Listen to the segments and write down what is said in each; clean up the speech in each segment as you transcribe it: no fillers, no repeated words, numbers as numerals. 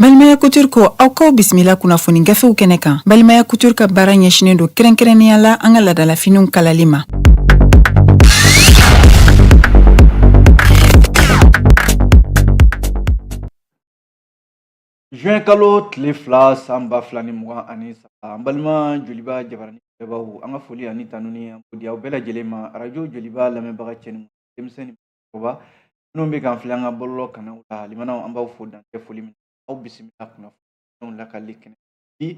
Balimaya Couture ko aw k'aw bisimila kunnafoni gafew kɛnɛ kan. Balimaya Couture ka baara ɲɛsinnen don kɛrɛnkɛrɛnnenya la an ka laadalafiniw kalali ma. Juin kalo tile 2 san 2023, an balima Joliba jabaranin filɛbaaw, an ka foli ani tanuni an b'o di aw bɛɛ lajɛlen ma. Arajo Joliba lamɛnbaga cɛ ni denmisɛn ni maakɔrɔba minnu bɛ k'an filɛ an ka bɔlɔlɔ kanaw la, limanaw, an b'aw fo dan tɛ foli min. Aw bisimila kunnafoniw lakali kɛnɛ bi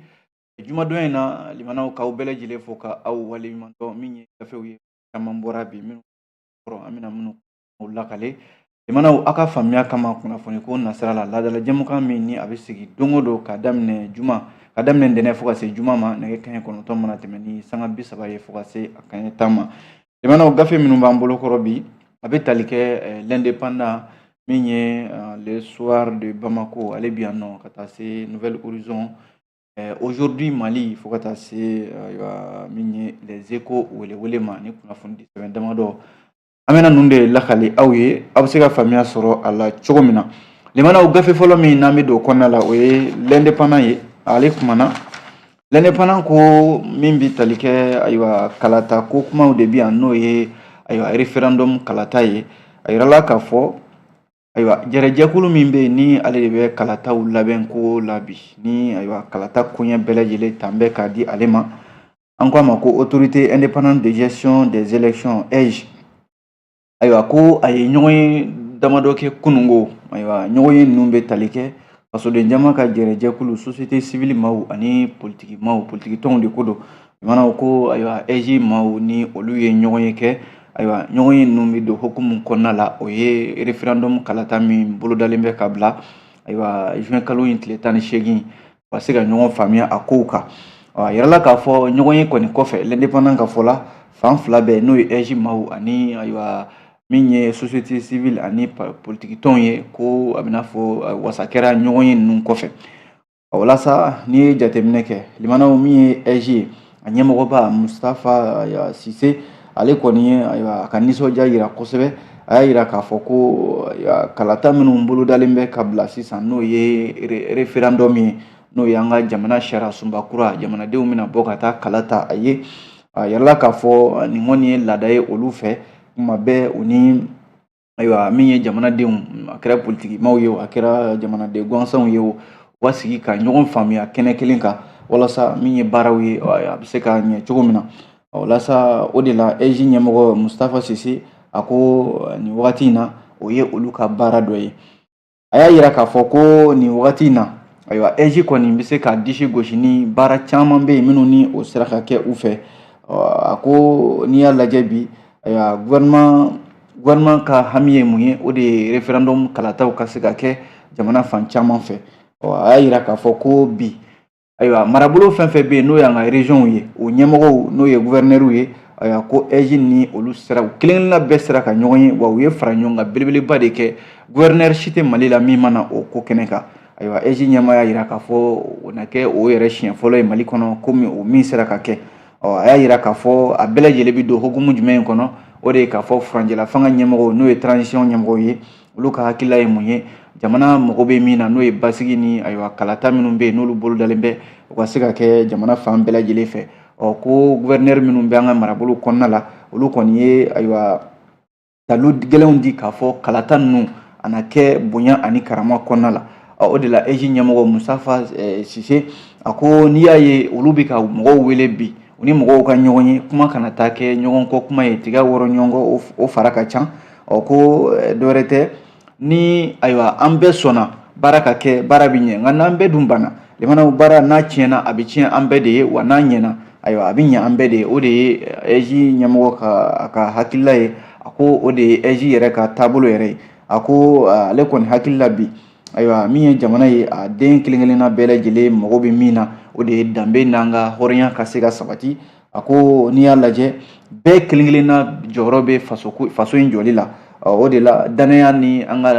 jumadon in na. Limanaw, k'aw bɛɛ lajɛlen fo ka aw waleɲuman dɔn. Min ye gafew ye, caman bɔra bi minnu kɔrɔ, an bɛna minnu lakale limanaw aw ka faamuya kama kunnafoni ko nasira la. Laadala jɛmukan min ni a bɛ sigi don o don ka daminɛ juma, ka daminɛ ntɛnɛn fo ka se juma ma, nɛgɛ kanɲɛ 9 mana tɛmɛ ni sanga 30 ye fo ka se a kanɲɛ 10 ma. Limanaw, gafe minnu b'an bolo kɔrɔ bi, a bɛ tali kɛ L'Indépendant, min ye Le Soir de Bamako, ale bi yan nɔ, ka taa se Nouvel Horizon, Aujourd'hui Mali, fo ka taa se ayiwa min ye Les Échos welewele ma. Ni kunnafoni di sɛbɛn damadɔ, an bɛna ninnu de lakali aw ye, aw bɛ se ka faamuya sɔrɔ a la cogo min na. Limanaw, gafe fɔlɔ min n'an bɛ don kɔnɔna la, o ye L'Indépendant ye. Ale kumana, L'Indépendant ko min bɛ tali kɛ, ayiwa, kalata ko kumaw de bɛ yan, n'o ye ayiwa référendum kalata ye. A yirala k'a fɔ, ayiwa, jɛrɛjɛkulu min bɛ yen ni ale de bɛ kalataw labɛn ko la bi, ni ayiwa kalata koɲɛ bɛɛ lajɛlen tan bɛ k'a di ale ma, an ko a ma ko Autorité indépendante de gestion des élections, AIGE. Ayiwa, ko a ye ɲɔgɔn ye damadɔ kɛ kunungo. Ayiwa, ɲɔgɔn ye ninnu bɛ tali kɛ fasoden jama ka jɛrɛjɛkulu, société civile maaw ani politiki maaw, politiki tɔnw de ko don. Limanaw, ko ayiwa AIGE maaw ni olu ye ɲɔgɔn ye kɛ. Ayiwa, ɲɔgɔn ye ninnu bɛ don hukumu kɔnɔna la, o ye référendum kalata min bolodalen bɛ ka bila, ayiwa, juin kalo in tile 18, ka se ka ɲɔgɔn faamuya a kow kan. A yirala k'a fɔ ɲɔgɔn ye kɔni kɔfɛ, L'Indépendant ka fɔ la, fan fila bɛɛ, n'o ye AIGE maaw ani ayiwa min ye société civile ani politiki tɔnw ye, ko a bɛna fɔ wasa kɛra ɲɔgɔn ye ninnu kɔfɛ. Walasa n'i ye jateminɛ kɛ, limanaw, min ye AIGE ye, a ɲɛmɔgɔba Mustafa Sise, ale kɔni ye ayiwa a ka nisɔndiya yira kosɛbɛ. A y'a yira k'a fɔ ko kalata minnu bolodalen bɛ ka bila sisan, n'o ye référendum ye, n'o ye an ka jamana sariya sunba kura, jamanadenw bɛna bɔ ka taa kala ta a ye. A yirala k'a fɔ nin kɔni ye laada ye olu fɛ, kuma bɛɛ u ni ayiwa min ye jamanadenw, a kɛra politikimaw ye o, a kɛra jamanaden gansanw ye o, u ka sigi ka ɲɔgɔn faamuya kɛnɛ kelen kan, walasa min ye baaraw ye, a bɛ se ka ɲɛ cogo min na. Walasa o de la, AIGE ɲɛmɔgɔ Mustafa Sise, a ko nin wagati in na, o ye olu ka baara dɔ ye. A y'a yira k'a fɔ ko nin wagati in na, ayiwa, AIGE kɔni bɛ se ka disi gosi ni baara caman bɛ yen minnu ni o sera ka kɛ u fɛ. A ko n'i y'a lajɛ bi, ayiwa, gouvernement ka hami ye mun ye? O de ye référendum kalataw ka se ka kɛ jamana fan caman fɛ. A y'a yira k'a fɔ ko bi, ayiwa, marabolo fɛn fɛn bɛ yen, n'o y'an ka région ye, o ɲɛmɔgɔw, n'o ye gouverneur ye, ayiwa, ko AIGE ni olu sera, u kelen kelenna bɛɛ sera ka ɲɔgɔn ye, wa u ye fara ɲɔgɔn kan belebeleba de kɛ. Gouverneur si tɛ Mali la min mana o ko kɛnɛ kan. Ayiwa, AIGE ɲɛmaa y'a yira k'a fɔ o na kɛ o yɛrɛ siɲɛ fɔlɔ ye Mali kɔnɔ, komi o min sera ka kɛ. Ɔ, a y'a yira k'a fɔ a bɛɛ lajɛlen bɛ don hukumu jumɛn in kɔnɔ? O de ye k'a fɔ furancɛla fanga ɲɛmɔgɔw, n'o ye transition ɲɛmɔgɔw ye, olu ka hakilila ye mun ye? Jamana mago bɛ min na, n'o ye basigi ni ayiwa kalata minnu bɛ yen, n'olu bolodalen bɛ, u ka se ka kɛ jamana fan bɛɛ lajɛlen fɛ. Ɔ, ko gouverneur minnu bɛ an ka marabolo kɔnɔna la, olu kɔni ye ayiwa dalu gɛlɛnw di k'a fɔ kalata ninnu a na kɛ bonya ani karama kɔnɔna la. O de la, AIGE ɲɛmɔgɔ Mustafa Sise, a ko n'i y'a ye olu bɛ ka mɔgɔw wele bi, u ni mɔgɔw ka ɲɔgɔn ye, kuma kana taa kɛ ɲɔgɔn kɔ kuma ye, tiga wɔrɔ ɲɔgɔn kɔ, o fara ka ca. Ɔ, ko dɔwɛrɛ tɛ, ni ayiwa an bɛɛ sɔnna baara ka kɛ, baara bɛ ɲɛ. Nka n'an bɛɛ dun banna, limanaw, baara n'a tiɲɛna, a bɛ tiɲɛ an bɛɛ de ye, wa n'a ɲɛna, ayiwa, a bɛ ɲɛ an bɛɛ de ye. O de ye AIGE ɲɛmɔgɔ ka a ka hakilila ye. A ko o de ye AIGE yɛrɛ ka taabolo yɛrɛ ye. A ko ale kɔni hakili la bi, ayiwa, min ye jamana ye, a den kelen kelenna bɛɛ lajɛlen mago bɛ min na, o de ye danbe n'an ka hɔrɔnya ka se ka sabati. A ko n'i y'a lajɛ, bɛɛ kelen kelenna jɔyɔrɔ bɛ faso in jɔli la. O de la, danaya ni an ka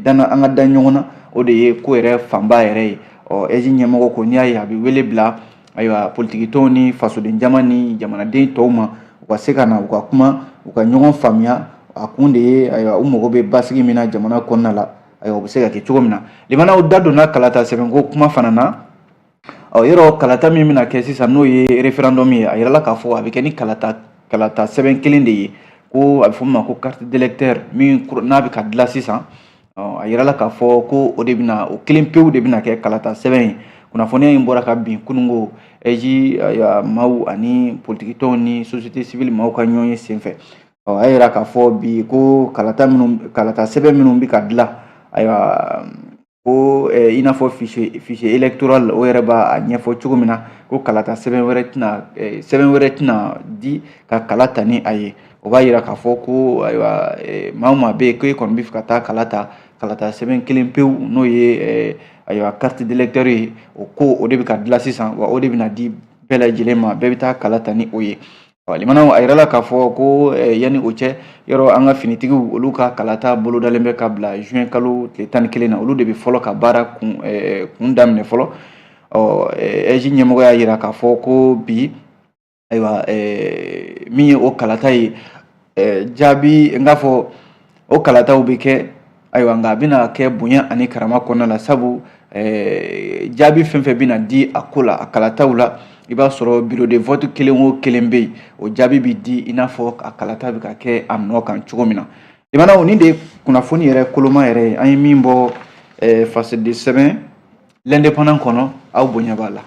dana, an ka da ɲɔgɔn na, o de ye ko yɛrɛ fanba yɛrɛ ye. Ɔ, AIGE ɲɛmɔgɔ ko n'i y'a ye a bɛ wele bila, ayiwa, politikitɔnw ni fasoden jama ni jamanaden tɔw ma, u ka se ka na, u ka kuma, u ka ɲɔgɔn faamuya, a kun de ye, ayiwa, u mago bɛ basigi min na jamana kɔnɔna la. Ayiwa, o bɛ se ka kɛ cogo min na. Limanaw, da donna kalata sɛbɛnko kuma fana na. Ɔ, yɔrɔ kalata min bɛna kɛ sisan, n'o ye référendum ye, a yirala k'a fɔ a bɛ kɛ ni kalata sɛbɛn kelen de ye, ko a bɛ fɔ min ma ko carte d'électeur min n'a bɛ ka dilan sisan. A yirala k'a fɔ ko o de bɛna, o kelen pewu de bɛna kɛ kalata sɛbɛn ye. Kunnafoniya in bɔra ka bin kununko AIGE maaw ani politikitɔnw ni société civile maaw ka ɲɔgɔn ye senfɛ. Ɔ, a yira k'a fɔ bi ko kalata minnu, kalata sɛbɛn minnu bɛ ka dilan, ayiwa, ko i n'a fɔ fichier électoral, o yɛrɛ b'a ɲɛfɔ cogo min na ko kalata sɛbɛn wɛrɛ tɛna di ka kala ta ni a ye. O b'a yira k'a fɔ ko ayiwa, maa o maa bɛ yen ko e kɔni bɛ fɛ ka taa kala ta, kalata sɛbɛn kelen pewu, n'o ye ayiwa carte d'électeur ye, o ko o de bɛ ka dilan sisan, wa o de bɛna di bɛɛ lajɛlen ma, bɛɛ bɛ taa kala ta ni o ye. Limanaw, a yirala k'a fɔ ko yanni o cɛ, yɔrɔ an ka finitigiw, olu ka kalata bolodalen bɛ ka bila juin kalo tile 11 na. Olu de bɛ fɔlɔ ka baara kun daminɛ fɔlɔ. Ɔ, AIGE ɲɛmɔgɔ y'a yira k'a fɔ ko bi, ayiwa, min ye o kalata ye, jaabi n k'a fɔ o kalataw bɛ kɛ, ayiwa, nka a bɛna kɛ bonya ani karama kɔnɔna la, sabu jaabi fɛn fɛn bɛna di a ko la, a kalataw la, i b'a sɔrɔ bureau de vote kelen o kelen bɛ yen, o jaabi bɛ di i n'a fɔ a kalata bɛ ka kɛ a nɔ kan cogo min na. Limanaw, nin de ye kunnafoni yɛrɛ koloma yɛrɛ ye, an ye min bɔ fasidi sɛbɛn L'Indépendant kɔnɔ. Aw bonya b'a la.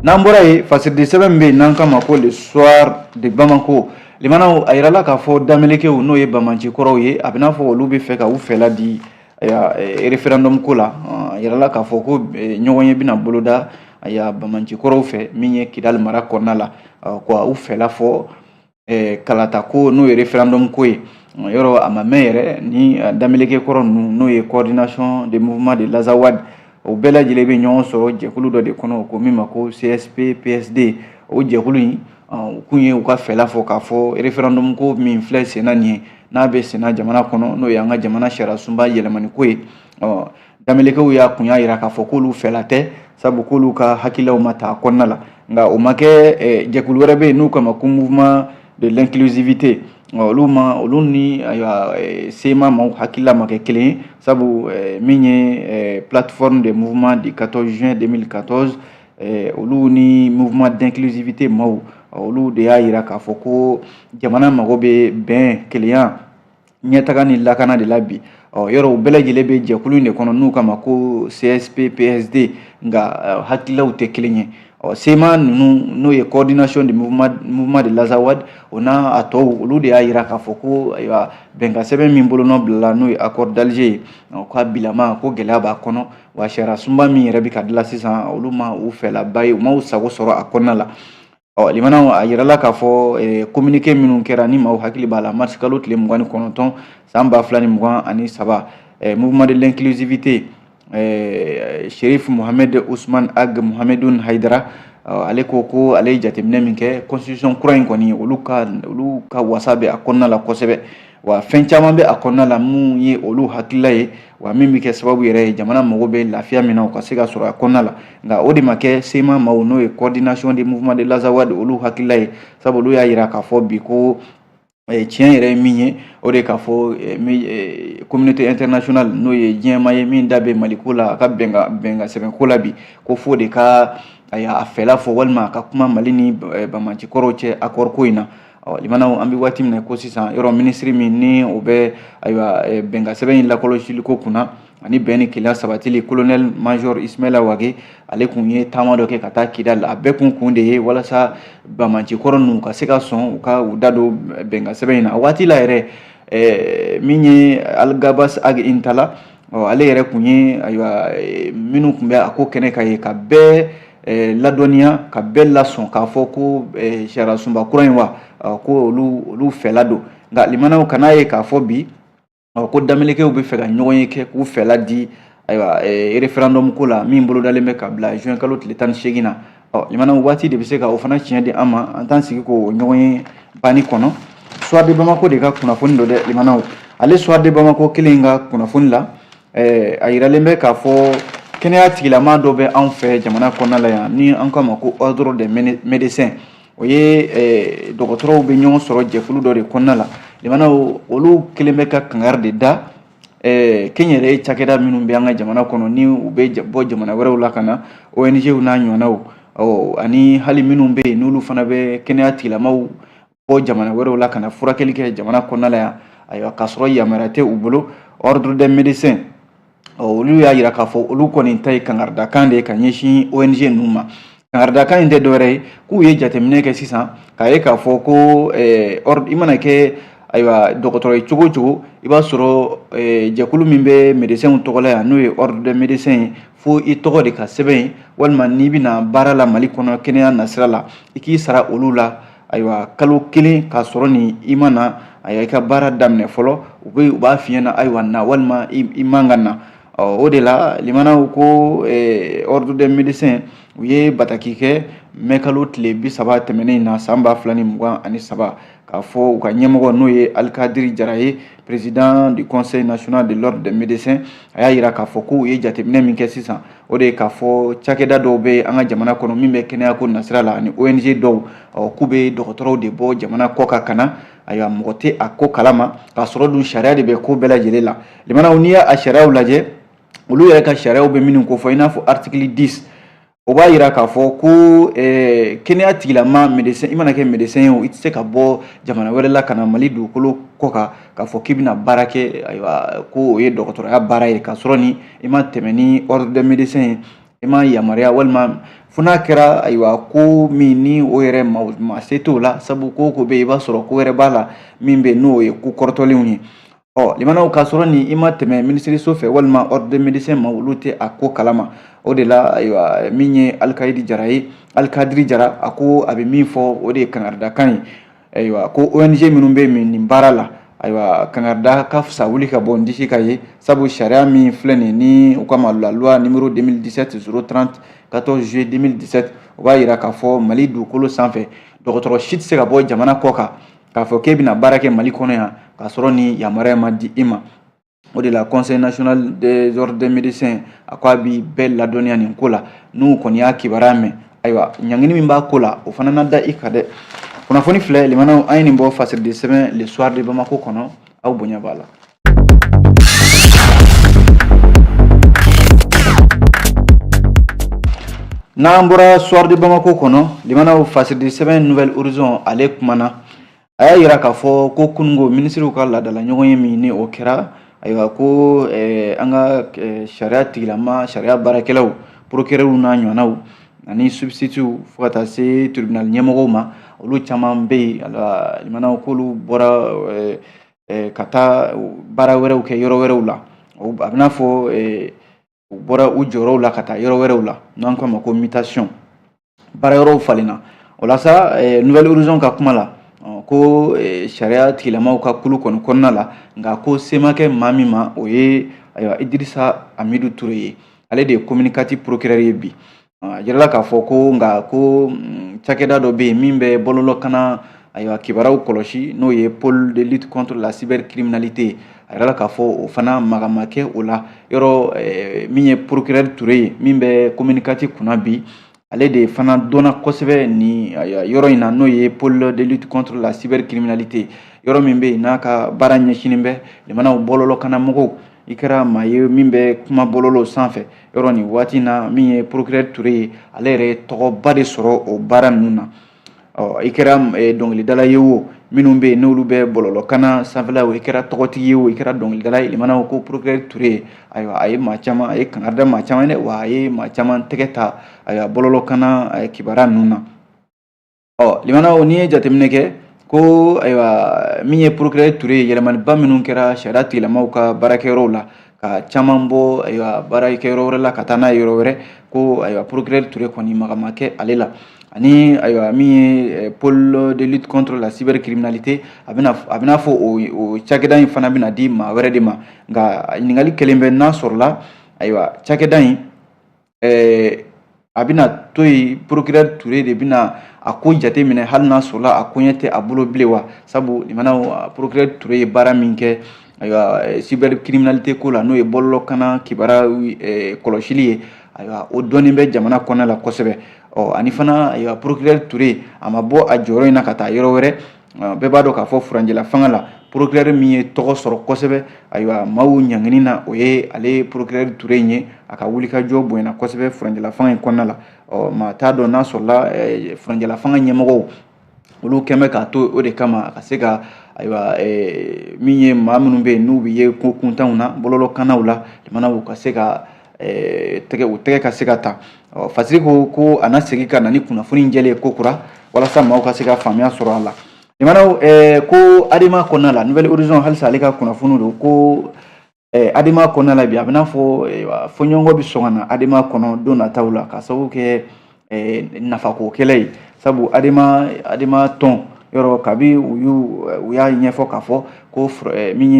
N'an bɔra yen, fasidi sɛbɛn bɛ yen n'an k'a ma ko Le Soir de Bamako. Limanaw, a yirala k'a fɔ damelekew, n'o ye banbaanci kɔrɔw ye, a bɛ n'a fɔ olu bɛ fɛ ka u fɛla di référendum ko la. A yirala k'a fɔ ko ɲɔgɔn ye bɛna boloda, ayiwa, banbaanci kɔrɔw fɛ min ye Kidali mara kɔnɔna la, ko u fɛla fɔ kalata ko, n'o ye référendum ko ye. Yɔrɔ a ma mɛn yɛrɛ ni dameleke kɔrɔ ninnu, n'o ye Coordination des mouvements de l'Azawad, o bɛɛ lajɛlen bɛ ɲɔgɔn sɔrɔ jɛkulu dɔ de kɔnɔ ko min ma ko CSP PSD. O jɛkulu in, u kun ye u ka fɛla fɔ k'a fɔ référendum ko min filɛ senna nin ye, n'a bɛ senna jamana kɔnɔ, n'o ye an ka jamana sariya sunba yɛlɛmani ko ye. Ɔ, damelekew y'a kun y'a yira k'a fɔ k'olu fɛla tɛ, sabu k'olu ka hakililaw ma ta a kɔnɔna la. Nka o ma kɛ, jɛkulu wɛrɛ bɛ yen n'u kama ko Mouvement de l'inclusivité, olu ma, olu ni ayiwa CMA maaw hakilila ma kɛ kelen ye, sabu min ye Plateforme des mouvements du 14 juin 2014, olu ni Mouvement d'inclusivité maaw, olu de y'a yira k'a fɔ ko jamana mago bɛ bɛn, kelenya, ɲɛtaga ni lakana de la bi. Ɔ, yɔrɔ u bɛɛ lajɛlen bɛ jɛkulu in de kɔnɔ n'u kama ko CSP PSD, nka hakililaw tɛ kelen ye. Ɔ, CMA ninnu, n'o ye Coordination du mouvement de l'Azawad, o n'a a tɔw, olu de y'a yira k'a fɔ ko ayiwa, bɛnkan sɛbɛn min bolonɔ bilala, n'o ye accord d'Alger ye, k'a bilama ko gɛlɛya b'a kɔnɔ, wa sariya sunba min yɛrɛ bɛ ka dilan sisan, olu ma u fɛlaba ye, u ma u sago sɔrɔ a kɔnɔna la. Ɔ, limanaw, a yirala k'a fɔ communiqué minnu kɛra, ni maaw hakili b'a la, mars kalo tile 29 san 2023, Mouvement de l'inclusivité, Cherif Mohamed Ousmane Ag Mohamedou Haidara, ale ko ko ale ye jateminɛ min kɛ, constitution kura in kɔni, olu ka wasa bɛ a kɔnɔna la kosɛbɛ, wa fɛn caman bɛ a kɔnɔna la mun ye olu hakilila ye, wa min bɛ kɛ sababu yɛrɛ ye jamana mago bɛ lafiya min na, o ka se ka sɔrɔ a kɔnɔna la. Nka o de ma kɛ CMA maaw, n'o ye Coordination des mouvements de l'Azawad, olu hakilila ye, sabu olu y'a yira k'a fɔ bi ko tiɲɛ yɛrɛ ye min ye, o de k'a fɔ communauté internationale, n'o ye diɲɛmaa ye min da bɛ Maliko la, a ka bɛnkan sɛbɛnko la bi, ko fo de ka a fɛla fɔ walima a ka kuma Mali ni banbaanci kɔrɔw cɛ accord ko in na. Ɔ, limanaw, an bɛ waati min na ko sisan, yɔrɔ minisiri min ni o bɛ ayiwa bɛnkan sɛbɛn in lakɔlɔsiliko kunna ani bɛn ni kelenya sabatili, colonel major Ismaila Wage, ale kun ye taama dɔ kɛ ka taa Kidali. A bɛɛ kun de ye walasa banbaanci kɔrɔ ninnu ka se ka sɔn u ka u da don bɛnkan sɛbɛn in na. A waati la yɛrɛ, min ye Algabas Ag Intala, ale yɛrɛ kun ye ayiwa minnu kun bɛ a ko kɛnɛ kan ye, ka bɛɛ ladɔnniya, ka bɛɛ lasɔn k'a fɔ ko sariya sunba kura in, wa ko olu fɛla don. Nka limanaw, kan'a ye k'a fɔ bi ko damelekew bɛ fɛ ka ɲɔgɔn ye kɛ k'u fɛla di, ayiwa, référendum ko la min bolodalen bɛ ka bila juin kalo tile 18 na. Ɔ, limanaw, waati de bɛ se ka o fana tiɲɛ di an ma, an t'an sigi k'o ɲɔgɔn ye banni kɔnɔ. Soir de Bamako de ka kunnafoni don dɛ, limanaw. Ale Soir de Bamako kelen in ka kunnafoni la, a yiralen bɛ k'a fɔ kɛnɛya tigilamaa dɔ bɛ anw fɛ jamana kɔnɔna la yan ni an k'a ma ko Ordre des médecins. O ye dɔgɔtɔrɔw bɛ ɲɔgɔn sɔrɔ jɛkulu dɔ de kɔnɔna la. Limanaw, olu kelen bɛ ka kangari de da kɛnyɛrɛye cakɛda minnu bɛ an ka jamana kɔnɔ, ni u bɛ bɔ jamana wɛrɛw la ka na, ONG n'a ɲɔgɔnnaw, ani hali minnu bɛ yen n'olu fana bɛ kɛnɛya tigilamaw bɔ jamana wɛrɛw la ka na furakɛli kɛ jamana kɔnɔna la yan, ayiwa, k'a sɔrɔ yamaruya tɛ u bolo. Ordre des médecins, olu y'a jira k'a fɔ olu kɔni ta ye kangaridakan de ye ka ɲɛsin ONG ninnu ma. Kangaridakan in tɛ dɔwɛrɛ ye k'u ye jateminɛ kɛ sisan k'a ye k'a fɔ ko i mana kɛ, ayiwa, dɔgɔtɔrɔ ye cogo o cogo, i b'a sɔrɔ jɛkulu min bɛ médecins tɔgɔ la yan, n'o ye ordre des médecins ye, fo i tɔgɔ de ka sɛbɛn yen, walima n'i bɛna baara la Mali kɔnɔ kɛnɛya nasira la, i k'i sara olu la, ayiwa, kalo kelen k'a sɔrɔ ni i ma na, ayiwa, i ka baara daminɛ fɔlɔ. U b'a f'i ɲɛna, ayiwa, na walima i man ka na. O de la, limanaw, ko ordre des médecins, u ye bataki kɛ mɛkalo tile 30 tɛmɛnen na san 2023, k'a fɔ u ka ɲɛmɔgɔ, n'o ye Alikadiri Jara ye, président du conseil national de l'ordre des médecins, a y'a jira k'a fɔ k'u ye jateminɛ min kɛ sisan, o de ye k'a fɔ cakɛda dɔw bɛ an ka jamana kɔnɔ min bɛ kɛnɛyako nasira la, ani ONG dɔw, k'u bɛ dɔgɔtɔrɔw de bɔ jamana kɔ kan ka na, ayiwa, mɔgɔ tɛ a ko kalama, k'a sɔrɔ dun sariya de bɛ ko bɛɛ lajɛlen la. Limanaw, n'i y'a sariyaw lajɛ, olu yɛrɛ ka sariyaw bɛ minnu ko fɔ, i n'a fɔ article 10, o b'a jira k'a fɔ ko kɛnɛya tigilama, médecin, i mana kɛ médecin ye o, i tɛ se ka bɔ jamana wɛrɛ la ka na Mali dugukolo kɔ kan k'a fɔ k'i bɛna baara kɛ, ayiwa, ko o ye dɔgɔtɔrɔya baara ye, k'a sɔrɔ ni i ma tɛmɛ ni ordre des médecins ye, i ma yamaruya, walima fo n'a kɛra, ayiwa, ko min ni o yɛrɛ maa se t'o la, sabu ko ko bɛ yen, i b'a sɔrɔ ko wɛrɛ b'a la min bɛ yen, n'o ye ko kɔrɔtɔlenw ye. Ɔ limanaw, k'a sɔrɔ ni i ma tɛmɛ minisiriso fɛ walima ordre des médecins ma, olu tɛ a ko kalama. O de la, ayiwa, min ye Alikayidi Jara ye, Alikadiri Jara, a ko a bɛ min fɔ, o de ye kangaridakan ye, ayiwa, ko ONG minnu bɛ nin baara la, ayiwa, kangarida ka fisa wuli ka bɔ n disi ka ye, sabu sariya min filɛ nin ni u kama la loi numéro 2017 030 14 juillet 2017, o b'a jira k'a fɔ Mali dugukolo sanfɛ, dɔgɔtɔrɔ si tɛ se ka bɔ jamana kɔ kan k'a fɔ k'e bɛna baara kɛ Mali kɔnɔ yan k'a sɔrɔ ni yamaruya ma di i ma. O de la, conseil national des ordres des médecins, a ko a bi bɛɛ ladɔnniya nin ko la. N'u kɔni y'a kibaruya mɛn, ayiwa, ɲangini min b'a ko la, o fana na da i kan dɛ. Kunnafoni filɛ, limanaw, an ye nin bɔ fasiridi sɛbɛn Le Soir de Bamako kɔnɔ. Aw bonya b'a la. N'an bɔra Soir de Bamako kɔnɔ, limanaw, fasiridi sɛbɛn Nouvel Horizon, ale kumana, a y'a jira k'a fɔ ko kununko minisiriw ka laadala ɲɔgɔn ye min ni o kɛra, ayiwa, ko an ka sariya tigilama, sariya baarakɛlaw, procureur n'a ɲɔgɔnnaw ani substitut, fo ka taa se tribunal ɲɛmɔgɔw ma, olu caman bɛ yen, limanaw, k'olu bɔra ka taa baara wɛrɛw kɛ yɔrɔ wɛrɛw la. A bɛna fɔ u bɔra u jɔyɔrɔw la ka taa yɔrɔ wɛrɛw la, n'an k'a ma ko mutation, baara yɔrɔw falenna. O la sa, Nouvel Horizon ka kuma la, ko sariya tigilamaw ka kulu kɔni kɔnɔna la, nka ko se ma kɛ maa min ma, o ye, ayiwa, Idirisa Amidu Ture ye, ale de ye commune 4 procureur ye bi. A jirala k'a fɔ ko nka ko cakɛda dɔ bɛ yen min bɛ bɔlɔlɔkana, ayiwa, kibaruyaw kɔlɔsi, n'o ye pôle de lutte contre la cybercriminalité. A yirala k'a fɔ o fana maga ma kɛ o la yɔrɔ. Min ye procureur Ture ye, min bɛ commune 4 kunna bi, ale de fana dɔnna kosɛbɛ nin yɔrɔ in na, n'o ye pôle de lutte contre la cybercriminalité, yɔrɔ min bɛ yen n'a ka baara ɲɛsinnen bɛ jamanaw bɔlɔlɔkana mɔgɔw, i kɛra maa ye min bɛ kuma bɔlɔlɔw sanfɛ yɔrɔ. Nin waati in na, min ye procureur Ture ye, ale yɛrɛ ye tɔgɔba de sɔrɔ o baara ninnu na. Ɔ i kɛra dɔnkilidala ye o, minnu bɛ yen n'olu bɛ bɔlɔlɔkana sanfɛla o, i kɛra tɔgɔtigi ye o, i kɛra dɔnkilidala ye, limanaw, ko procureur Ture, ayiwa, a ye maa caman, a ye kangari da maa caman ye dɛ, wa a ye maa caman tɛgɛ ta, ayiwa, bɔlɔlɔkana kibaruya ninnu na. Ɔ limanaw, n'i ye jateminɛ kɛ ko, ayiwa, min ye procureur Ture ye, yɛlɛmaniba minnu kɛra sariya tigilamaw ka baarakɛyɔrɔw la, ka caman bɔ, ayiwa, baarakɛyɔrɔ wɛrɛ la ka taa n'a ye yɔrɔ wɛrɛ, ko, ayiwa, procureur Ture kɔni maga ma kɛ ale la. Ani, ayiwa, min ye pôle de lutte contre la cybercriminalité, a bɛna fɔ o cakɛda in fana bɛna di maa wɛrɛ de ma. Nka ɲininkali kelen bɛ, n'a sɔrɔla, ayiwa, cakɛda in a bɛna to yen, procureur Ture de bɛna a ko jate minɛ, hali n'a sɔrɔla a koɲɛ tɛ a bolo bilen wa? Sabu limanaw, procureur Ture ye baara min kɛ, ayiwa, cybercriminalité ko la, n'o ye bɔlɔlɔkana kibaruya kɔlɔsili ye, ayiwa, o dɔnnen bɛ jamana kɔnɔna la kosɛbɛ. Ɔ ani fana, ayiwa, procureur Ture, a ma bɔ a jɔyɔrɔ in na ka taa yɔrɔ wɛrɛ. Bɛɛ b'a dɔn k'a fɔ furanjɛla fanga la, procureur min ye tɔgɔ sɔrɔ kosɛbɛ, ayiwa, maaw ɲangini na, o ye ale procureur Ture in ye. A ka wulikajɔ bonyana kosɛbɛ furanjɛla fanga in kɔnɔna la. Ɔ maa t'a dɔn n'a sɔrɔla furanjɛla fanga ɲɛmɔgɔw olu kɛn bɛ k'a to o de kama a ka se ka, ayiwa, min ye maa minnu bɛ yen n'u bɛ ye ko kuntanw na bɔlɔlɔkannaw la, limanaw ka se ka tɛgɛ u tɛgɛ ka se ka ta. Fasiri ko ko a na segin ka na ni kunnafoni jɛlen ye ko kura walasa maaw ka se ka faamuya sɔrɔ a la. Limanaw, ko Adema kɔnɔna la, Nouvel Horizon halisa ale ka kunnafoni don ko Adema kɔnɔna la bi, a bɛ n'a fɔ fɔɲɔgɔnkɔ bɛ sɔn ka na Adema kɔnɔ don nataw la, ka sababu kɛ nafako kɛlɛ ye. Sabu Adema tɔn yɔrɔ, kabi u y'a ɲɛfɔ k'a fɔ ko min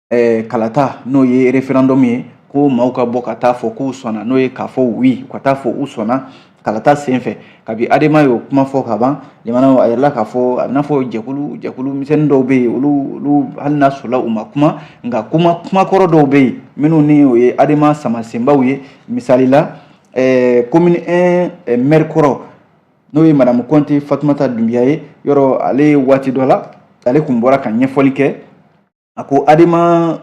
ye kalata, n'o ye référendum ye, ko maaw ka bɔ ka taa fɔ k'u sɔnna, n'o ye k'a fɔ oui, ka taa fɔ u sɔnna kalata senfɛ. Kabi Adema y'o kuma fɔ ka ban, limanaw, a yirala k'a fɔ a bɛ n'a fɔ jɛkulu misɛnnin dɔw bɛ yen, olu hali n'a sɔrɔla u ma kuma, nka kuma kumakɔrɔ dɔw bɛ yen minnu ni o ye Adema samasenbaw ye. Misali la, commune 1 maire kɔrɔ, n'o ye madame Kɔnte Fatumata Dunbiya ye, yɔrɔ ale waati dɔ la, ale tun bɔra ka ɲɛfɔli kɛ. A ko Adema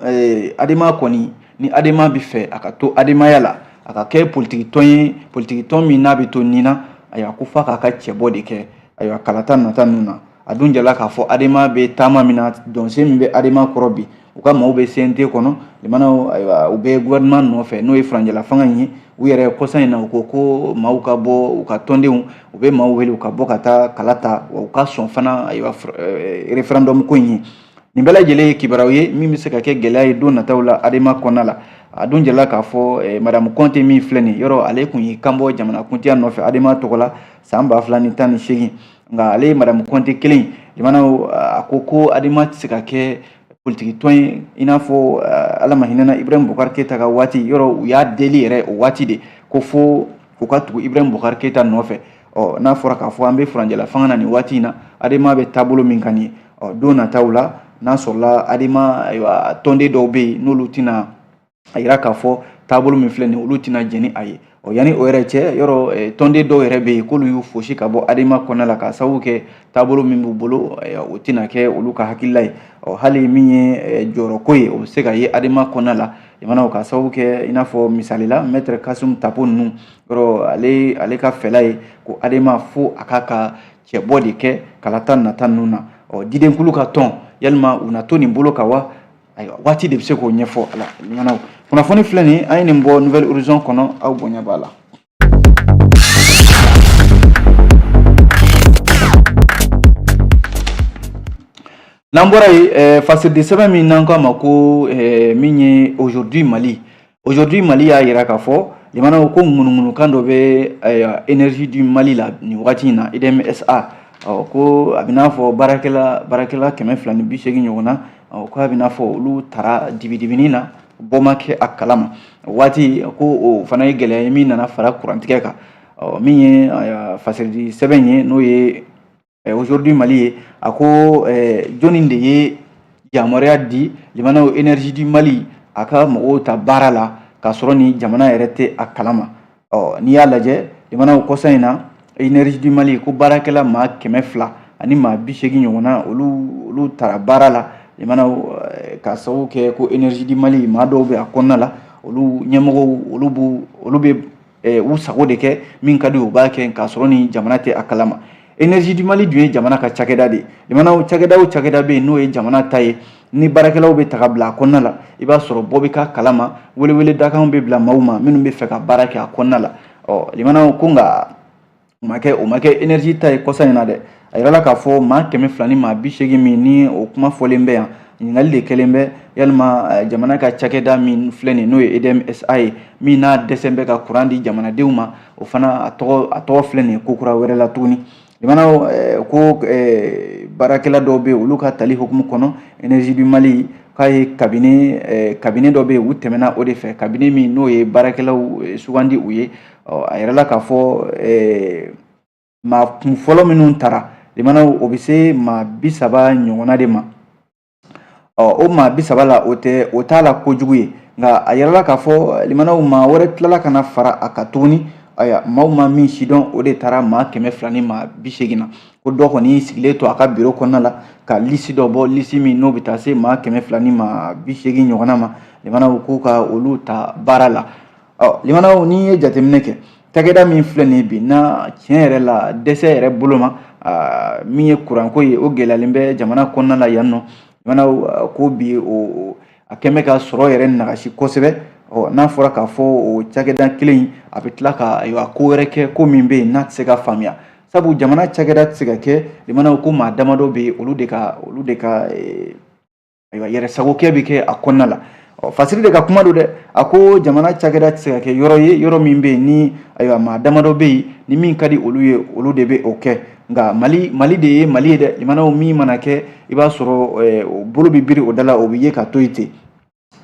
kɔni, ni Adema bɛ fɛ a ka to Ademaya la, a ka kɛ politiki tɔn ye, politiki tɔn min n'a bɛ to nin na, ayiwa, ko f'a k'a ka cɛbɔ de kɛ, ayiwa, kalata nata ninnu na. A dun jala k'a fɔ Adema bɛ taama min na, dɔnsen min bɛ Adema kɔrɔ bi, u ka maaw bɛ CNT kɔnɔ, limanaw, ayiwa, u bɛ gouvernement nɔfɛ, n'o ye furanjɛla fanga in ye. U yɛrɛ kɔsa in na, u ko ko maaw ka bɔ, u ka tɔndenw, u bɛ maaw wele u ka bɔ ka taa kala ta, wa u ka sɔn fana, ayiwa, référendum ko in ye. Nin bɛɛ lajɛlen ye kibaruyaw ye min bɛ se ka kɛ gɛlɛya ye don nataw la Adema kɔnɔna la. A dun jala k'a fɔ madame Kɔnte min filɛ nin yɔrɔ, ale tun y'i kanbɔ jamanakuntigiya nɔfɛ Adema tɔgɔ la san 2018. Nka ale madame Kɔnte kelen, limanaw, a ko ko Adema tɛ se ka kɛ politiki tɔn ye i n'a fɔ Ala ma hinɛna Ibrahim Boubacar Keita ka waati. Yɔrɔ u y'a deli yɛrɛ o waati de ko fo u ka tugu Ibrahim Boubacar Keita nɔfɛ. Ɔ n'a fɔra k'a fɔ an bɛ furanjɛla fanga na nin waati in na, Adema bɛ taabolo min kan nin ye, ɔ don nataw la, n'a sɔrɔla Adema, ayiwa, tɔnden dɔw bɛ yen n'olu tɛna a yira k'a fɔ taabolo min filɛ nin ye, olu tɛna jɛn ni a ye. Ɔ yanni o yɛrɛ cɛ, yɔrɔ tɔnden dɔw yɛrɛ bɛ yen k'olu y'u fosi ka bɔ Adema kɔnɔna la, k'a sababu kɛ taabolo min b'u bolo, o tɛna kɛ olu ka hakilila ye. Ɔ hali min ye jɔyɔrɔko ye, o bɛ se ka ye Adema kɔnɔna la, limanaw, k'a sababu kɛ i n'a fɔ misali la maître Kassoum Tapo ninnu, yɔrɔ ale ka fɛla ye ko Adema fo a k'a ka cɛbɔ de kɛ kalata nata ninnu na. Ɔ didenkulu ka tɔn, yalima u na to nin bolo kan wa? Ayiwa, waati de bɛ se k'o ɲɛfɔ a la. Limanaw, kunnafoni filɛ nin, an ye nin bɔ Nouvel Horizon kɔnɔ, aw bonya b'a la. N'an bɔra yen, fasiridi sɛbɛn min n'an k'a ma ko min ye Aujourd'hui Mali, Aujourd'hui Mali y'a yira k'a fɔ, limanaw, ko ŋunuŋunukan dɔ bɛ Énergie du Mali la nin waati in na, EDM SA. Ɔ ko a bɛ n'a fɔ baarakɛla 280 ɲɔgɔn na, ko a bɛ n'a fɔ olu taara dibidibini na, bɔ ma kɛ a kalama waati. Ko o fana ye gɛlɛya ye min nana fara kurantigɛ kan. Ɔ min ye fasiridi sɛbɛn ye, n'o ye Aujourd'hui Mali ye, a ko jɔnni de ye yamaruya di, limanaw, Énergie du Mali a ka mɔgɔw ta baara la k'a sɔrɔ ni jamana yɛrɛ tɛ a kalama? Ɔ n'i y'a lajɛ, limanaw, kɔsa in na, Énergie du Mali ko baarakɛla maa 280 ɲɔgɔnna, olu taara baara la, limanaw, k'a sababu kɛ ko Énergie du Mali maa dɔw bɛ a kɔnɔna la, olu ɲɛmɔgɔw, olu bɛ u sago de kɛ, min ka di u b'a kɛ, k'a sɔrɔ ni jamana tɛ a kalama. Énergie du Mali dun ye jamana ka cakɛda de ye. Limanaw, cakɛda o cakɛda bɛ yen n'o ye jamana ta ye, ni baarakɛlaw bɛ ta ka bila a kɔnɔna la, i b'a sɔrɔ bɔ bɛ k'a kalama, welewele dakanw bɛ bila maaw ma minnu bɛ fɛ ka baara kɛ a kɔnɔna la. Ɔ limanaw, ko nka o ma kɛ énergie ta ye kɔsa in na dɛ. A yirala k'a fɔ maa 280 min ni o kuma fɔlen bɛ yan, ɲininkali de kɛlen bɛ, yalima jamana ka cakɛda min filɛ nin, n'o ye EDM SA ye, min n'a dɛsɛ bɛ ka kuran di jamanadenw ma, o fana a tɔgɔ filɛ nin ye ko kura wɛrɛ la tuguni. Limanaw, ko baarakɛla dɔw bɛ yen, olu ka tali hukumu kɔnɔ, Énergie du Mali k'a ye cabinet dɔ bɛ yen, u tɛmɛna o de fɛ, cabinet min n'o ye baarakɛlaw sugandi u ye. A yirala k'a fɔ maa kun fɔlɔ minnu tara, limanaw, o bɛ se maa 30 ɲɔgɔnna de ma. Ɔ o maa 30 la, o tɛ o t'a la kojugu ye, nka a yirala k'a fɔ, limanaw, maa wɛrɛ tilala ka na fara a kan tuguni. Ayiwa, maaw ma min sidɔn, o de taara maa 280 na. Ko dɔ kɔni sigilen to a ka biro kɔnɔna la ka lisi dɔ bɔ, lisi min n'o bɛ taa se maa 280 ɲɔgɔnna ma. Limanaw, k'u ka olu ta baara la. Ɔ limanaw, n'i ye jateminɛ kɛ, cakɛda min filɛ nin ye bi na, tiɲɛ yɛrɛ la, dɛsɛ yɛrɛ bolo ma, min ye kuranko ye, o gɛlɛyalen bɛ jamana kɔnɔna la yan nɔ. Limanaw, ko bi o a kɛn bɛ ka sɔrɔ yɛrɛ nagasi kosɛbɛ. Ɔ n'a fɔra k'a fɔ o cakɛda kelen in, a bɛ tila ka, ayiwa, ko wɛrɛ kɛ, ko min bɛ yen n'a tɛ se ka faamuya, sabu jamana cakɛda tɛ se ka kɛ, limanaw, ko maa damadɔ bɛ yen, olu de ka ayiwa, yɛrɛsagokɛ bɛ kɛ a kɔnɔna la. Ɔ Fasiri de ka kuma don dɛ. A ko jamana cakɛda tɛ se ka kɛ yɔrɔ ye, yɔrɔ min bɛ yen ni, ayiwa, maa damadɔ bɛ yen, ni min ka di olu ye, olu de bɛ o kɛ. Nka Mali, Mali de ye Mali ye dɛ. Limanaw, min mana kɛ, i b'a sɔrɔ o bolo bɛ biri o da la, o bɛ ye ka to yen ten.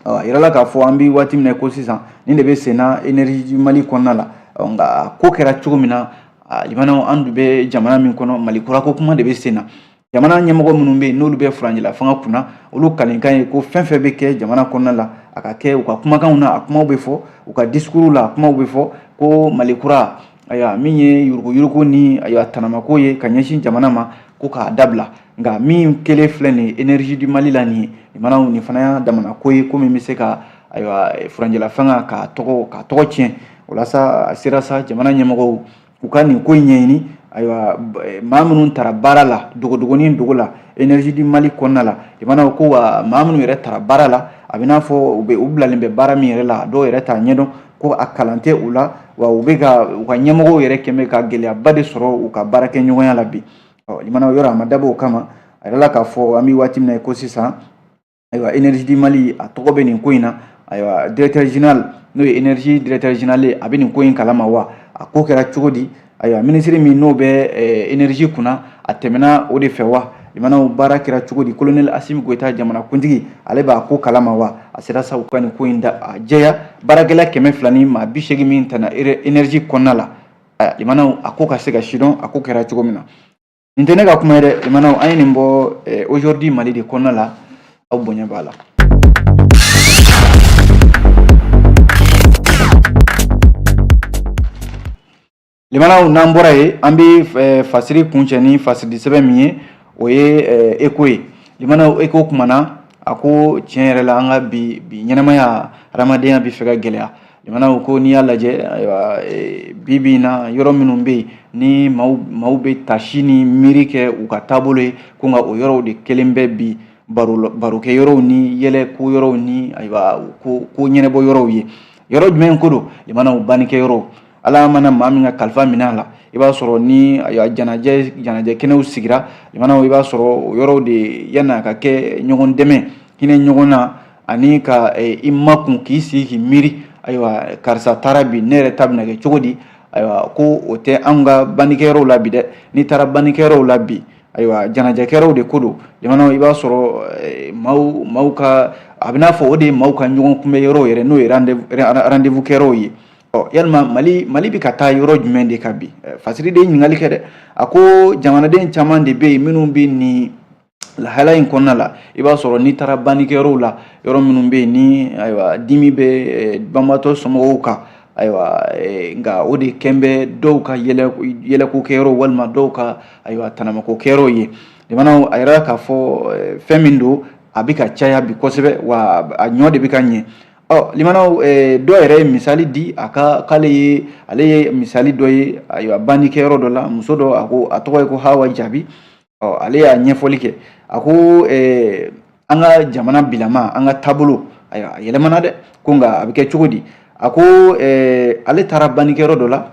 A yirala k'a fɔ an bɛ waati min na ko sisan, nin de bɛ sen na Énergie du Mali kɔnɔna la. Nka ko kɛra cogo min na, limanaw, an dun bɛ jamana min kɔnɔ, Mali kura ko kuma de bɛ sen na. Jamana ɲɛmɔgɔ minnu bɛ yen, n'olu bɛ furancɛla fanga kunna, olu kalenkan ye ko fɛn fɛn bɛ kɛ jamana kɔnɔna la, a ka kɛ u ka kumakanw na, a kumaw bɛ fɔ u ka discours la, a kumaw bɛ fɔ ko Mali kura, ayiwa, min ye yuruguyurugu ni, ayiwa, tanamako ye ka ɲɛsin jamana ma, ko k'a dabila. Nka min kelen filɛ nin ye Énergie du Mali la nin ye, limanaw, nin fana y'a damana ko ye, ko min bɛ se ka, ayiwa, furancɛla fanga k'a tɔgɔ tiɲɛ. O la sa, a sera sa jamana ɲɛmɔgɔw u ka nin ko in ɲɛɲini. Ayiwa, maa minnu taara baara la dogodogonin dogo la Énergie du Mali kɔnɔna la, limanaw, ko wa maa minnu yɛrɛ taara baara la, a bɛ n'a fɔ u bɛ u bilalen bɛ baara min yɛrɛ la, dɔw yɛrɛ t'a ɲɛdɔn, ko a kalan tɛ u la, wa u bɛ ka u ka ɲɛmɔgɔw yɛrɛ kɛn bɛ ka gɛlɛyaba de sɔrɔ u ka baarakɛɲɔgɔnya la bi. Ɔ limanaw, yɔrɔ a ma dabɔ o kama. A yirala k'a fɔ an bɛ waati min na ko sisan, ayiwa, Énergie du Mali, a tɔgɔ bɛ nin ko in na. Ayiwa, directeur général, n'o ye énergie directeur général ye, a bɛ nin ko in kalama wa? A ko kɛra cogo di? Ayiwa, minisiri min n'o bɛ énergie kunna, a tɛmɛna o de fɛ wa? Limanaw, baara kɛra cogo di? Colonel Assimi Goïta, jamana kuntigi, ale b'a ko kalama wa? A sera sa u ka nin ko in da a jɛya. Baarakɛla 280 min tana énergie kɔnɔna la, limanaw, a ko ka se ka sidɔn, a ko kɛra cogo min na. Nin tɛ ne ka kuma ye dɛ. Limanaw, an ye nin bɔ Aujourd'hui Mali de kɔnɔna la. Aw bonya b'a la. Limanaw, n'an bɔra yen, an bɛ fasiri kuncɛ ni fasiri sɛbɛn min ye, o ye Échos ye. Limanaw, Échos kumana, a ko tiɲɛ yɛrɛ la, an ka bi bi ɲɛnamaya, hadamadenya bɛ fɛ ka gɛlɛya. Limanaw, ko n'i y'a lajɛ, ayiwa, bi bi in na, yɔrɔ minnu bɛ yen ni maaw bɛ tasi ni miiri kɛ u ka taabolo ye, ko nka o yɔrɔw de kelen bɛ bi barokɛ yɔrɔw ni yɛlɛ ko yɔrɔw ni, ayiwa, ko ko ɲɛnabɔ yɔrɔw ye. Yɔrɔ jumɛn ko don? Limanaw, bannikɛ yɔrɔw. Ala mana maa min ka kalifa minɛ a la, i b'a sɔrɔ ni, ayiwa, janajɛ kɛnɛw sigira, limanaw, i b'a sɔrɔ o yɔrɔw de yan'a ka kɛ ɲɔgɔn dɛmɛ, hinɛ ɲɔgɔn na, ani ka i makun, k'i sigi k'i miiri, ayiwa, karisa taara bi, ne yɛrɛ ta bɛna kɛ cogo di? Ayiwa, ko o tɛ anw ka bannikɛyɔrɔw la bi dɛ. N'i taara bannikɛyɔrɔw la bi, ayiwa, janajɛkɛyɔrɔw de ko don. Limanaw, i b'a sɔrɔ maaw ka, a bɛ n'a fɔ o de ye maaw ka ɲɔgɔn kunbɛ yɔrɔw yɛrɛ, n'o ye rendez-vous kɛyɔrɔw ye. Ɔ yalima Mali bɛ ka taa yɔrɔ jumɛn de kan bi? Fasiri de ye ɲininkali kɛ dɛ. A ko jamanaden caman de bɛ yen minnu bɛ nin lahala in kɔnɔna la. I b'a sɔrɔ n'i taara bannikɛyɔrɔw la, yɔrɔ minnu bɛ yen ni, ayiwa, dimi bɛ banbaatɔ somɔgɔw kan, ayiwa, nka o de kɛn bɛ dɔw ka yɛlɛko kɛyɔrɔ walima dɔw ka, ayiwa, tanamako kɛyɔrɔ ye. Limanaw, a yɛrɛ k'a fɔ fɛn min don, a bɛ ka caya bi kosɛbɛ, wa a ɲɔ de bɛ ka ɲɛ. Ɔ limanaw, dɔw yɛrɛ ye misali di, a ka k'ale ye, ale ye misali dɔ ye, ayiwa, bannikɛyɔrɔ dɔ la, muso dɔ, a ko a tɔgɔ ye ko Hawa Jaabi. Ɔ ale y'a ɲɛfɔli kɛ, a ko an ka jamana bilama, an ka taabolo, ayiwa, a yɛlɛmana dɛ. Ko nka a bɛ kɛ cogo di? A ko ale taara bannikɛyɔrɔ dɔ la,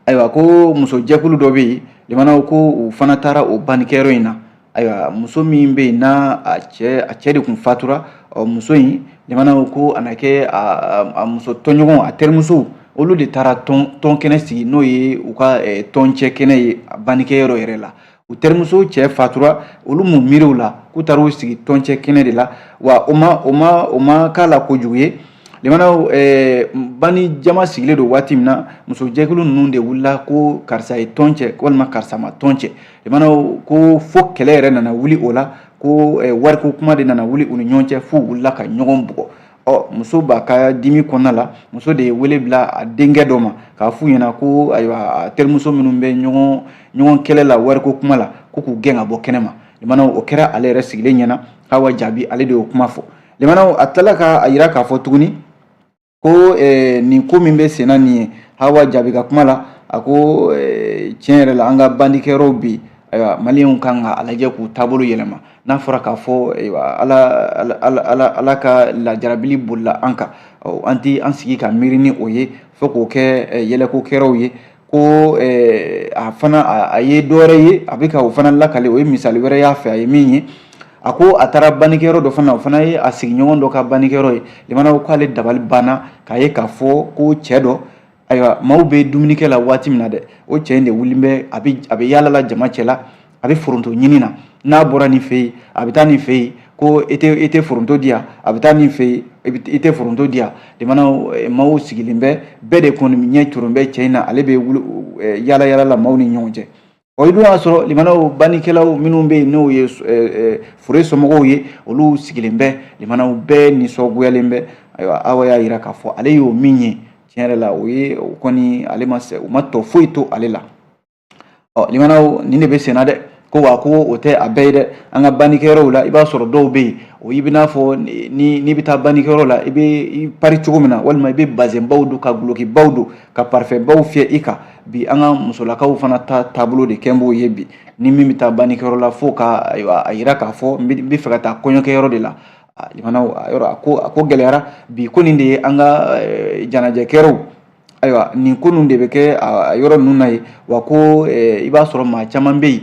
ayiwa, ko muso jɛkulu dɔ bɛ yen, limanaw, ko u fana taara o bannikɛyɔrɔ in na. Ayiwa, muso min bɛ yen n'a a cɛ de tun fatura, ɔ muso in, limanaw, ko a na kɛ a muso tɔɲɔgɔn, a terimuso, olu de taara tɔn kɛnɛ sigi, n'o ye u ka tɔncɛ kɛnɛ ye bannikɛyɔrɔ yɛrɛ la. U terimuso cɛ fatura, olu m'u miiri o la, k'u taara u sigi tɔncɛ kɛnɛ de la. Wa o ma k'a la kojugu ye. Limanaw, banni jama sigilen don waati min na, muso jɛkulu ninnu de wulila ko karisa ye tɔn cɛ walima karisa ma tɔn cɛ. Limanaw, ko fo kɛlɛ yɛrɛ nana wuli o la, ko wariko kuma de nana wuli u ni ɲɔgɔn cɛ, f'u wulila ka ɲɔgɔn bugɔ. Ɔ, muso b'a ka dimi kɔnɔna la, muso de ye wele bila a denkɛ dɔ ma k'a f'u ɲɛna ko ayiwa, a terimuso minnu bɛ ɲɔgɔn kɛlɛ la wariko kuma la, ko k'u gɛn ka bɔ kɛnɛ ma. Limanaw, o kɛra ale yɛrɛ sigilen ɲɛna. Hawa Jaabi, ale de y'o kuma fɔ. Limanaw, a tilala ka a yira k'a fɔ tuguni ko nin ko min bɛ senna nin ye, Hawa Jaabi ka kuma la, a ko tiɲɛ yɛrɛ la, an ka bandikɛyɔrɔw bi, ayiwa, maliyɛnw kan ka a lajɛ k'u taabolo yɛlɛma. N'a fɔra k'a fɔ ayiwa, ala ala ala ala ka lajarabili bolila an kan, an tɛ an sigi ka miiri ni o ye fo k'o kɛ yɛlɛkokɛyɔrɔw ye. Ko a fana a ye dɔ wɛrɛ ye, a bɛ ka o fana lakale, o ye misali wɛrɛ y'a fɛ. A ye min ye, a ko a taara bannikɛyɔrɔ dɔ fana, o fana ye a sigiɲɔgɔn dɔ ka bannikɛyɔrɔ ye. Limanaw, k'ale dabali banna k'a ye k'a fɔ ko cɛ dɔ, ayiwa, maaw bɛ dumunikɛ la waati min na dɛ, o cɛ in de wulilen bɛ, a bɛ yaala la jama cɛ la, a bɛ foronto ɲini na. N'a bɔra nin fɛ yen, a bɛ taa nin fɛ yen ko e tɛ foronto di yan, a bɛ taa nin fɛ yen, i tɛ foronto di yan. Limanaw, maaw sigilen bɛ, bɛɛ de kɔni ɲɛ coron bɛ cɛ in na, ale bɛ yaala yaala la maaw ni ɲɔgɔn cɛ. Ɔ, i dun y'a sɔrɔ, limanaw, bannikɛlaw minnu bɛ yen, n'o ye fure somɔgɔw ye, olu sigilen bɛ. Limanaw, bɛɛ nisɔngoyalen bɛ. Ayiwa, Awa y'a yira k'a fɔ ale y'o min ye, tiɲɛ yɛrɛ la, o ye o kɔni, ale ma se, o ma tɔ foyi to ale la. Ɔ, limanaw, nin de bɛ senna dɛ. Ko wa ko o tɛ a bɛɛ ye dɛ. An ka bannikɛyɔrɔw la, i b'a sɔrɔ dɔw bɛ yen, o i bɛ n'a fɔ ni n'i bɛ taa bannikɛyɔrɔ la, i bɛ i pari cogo min na, walima i bɛ bazɛnbaw don, ka gulokibaw don, ka parifɛnbaw fiyɛ i kan. Bi, an ka musolakaw fana ta taabolo de kɛn b'o ye bi. Ni min bɛ taa bannikɛyɔrɔ la, fo ka ayiwa, a yira k'a fɔ n bɛ fɛ ka taa kɔɲɔkɛyɔrɔ de la. Limanaw, a yɔrɔ a ko gɛlɛyara bi. Ko nin de ye an ka janajɛkɛyɔrɔw. Ayiwa, nin ko ninnu de bɛ kɛ a yɔrɔ ninnu na yen wa. Ko i b'a sɔrɔ maa caman bɛ yen,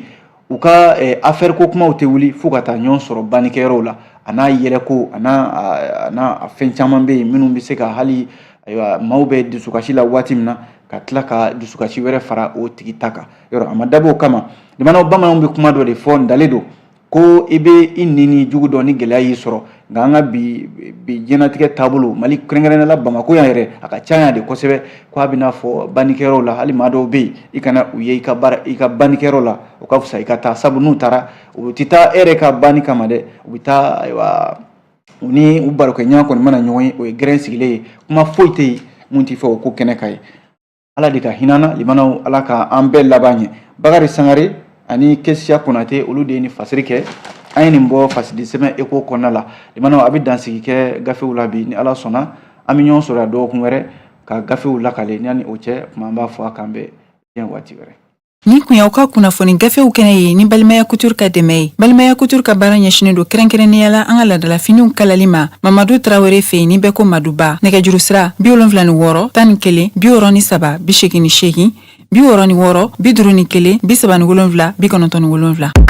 u ka affaire ko kumaw tɛ wuli fo ka taa ɲɔgɔn sɔrɔ bannikɛyɔrɔw la, a n'a yɛlɛko, a n'a fɛn caman bɛ yen minnu bɛ se ka hali, ayiwa, maaw bɛ dusukasi la waati min na, ka tila ka dusukasi wɛrɛ fara o tigi ta kan. Yɔrɔ a ma dabɔ o kama. Limanaw, bamananw bɛ kuma dɔ de fɔ, ntalen don ko i bɛ i ni ni jugu dɔn ni gɛlɛya y'i sɔrɔ. Nka an ka bi bi diɲɛlatigɛ taabolo, Mali, kɛrɛnkɛrɛnnenya la Bamakɔ yan yɛrɛ, a ka ca yan de kosɛbɛ. Ko a bɛ n'a fɔ bannikɛyɔrɔw la, hali maa dɔw bɛ yen, i kana u ye i ka baara, i ka bannikɛyɔrɔ la, o ka fisa i ka taa. Sabu n'u taara, u tɛ taa e yɛrɛ ka banni kama dɛ, u bɛ taa, ayiwa, u ni u barokɛɲɔgɔn kɔni mana ɲɔgɔn ye, o ye gɛrɛn sigilen ye, kuma foyi tɛ yen mun tɛ fɔ o ko kɛnɛ kan ye. Ala de ka hinɛ na. Limanaw, Ala ka an bɛɛ laban ɲɛ. Bakari Sangare ani Kesiya Konate, olu de ye nin fasiri kɛ. An ye nin bɔ fasidi sɛbɛn eko kɔnɔna la. Limanaw, a bɛ dansigi kɛ gafew la bi. Ni Ala sɔnna, an bɛ ɲɔgɔn sɔrɔ yan dɔgɔkun wɛrɛ ka gafew lakale. Yanni o cɛ tuma, an b'a fɔ a k'an bɛn diɲɛ waati wɛrɛ. Nin kun y'aw ka kunnafoni gafew kɛnɛ ye ni Balimaya Couture ka dɛmɛ ye. Balimaya Couture ka baara ɲɛsinen don kɛrɛnkɛrɛnnenya la an ka laadalafiniw kalali ma Mamadu Tarawele fɛ yen, ni bɛɛ ko Maduba. Nɛgɛjuru sira: 76 11 63 88, 66 51 37 97.